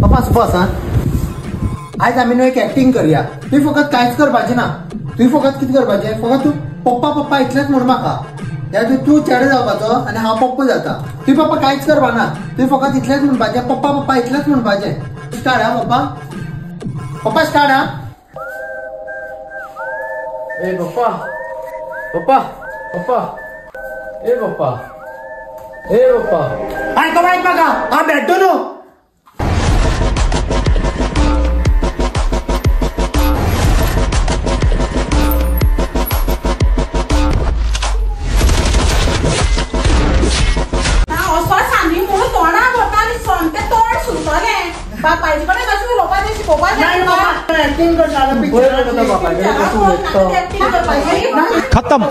पप्पा बस. हा आयज आमी न्हू एक एक्टिंग करया. तुवें फकत कांयच करपाचें ना. तुवें फकत कितें करपाचें, फकत तूं पप्पा पप्पा इतलेंच म्हण म्हाका. ह्या तूं चेडो जावपाचो आनी हांव पप्पा जाता. तुवें पप्पा कांयच करपा ना. तुवें फकत इतलेंच म्हणपाचें, पप्पा पप्पा इतलेंच म्हणपाचें. स्टार्ट हा पप्पा, पप्पा स्टार्ट हा. ए पप्पा पप्पा पप्पा, ए पप्पा, ए पप्पा. आयक आयक म्हाका, हांव भेटतो न्हू. खत्म.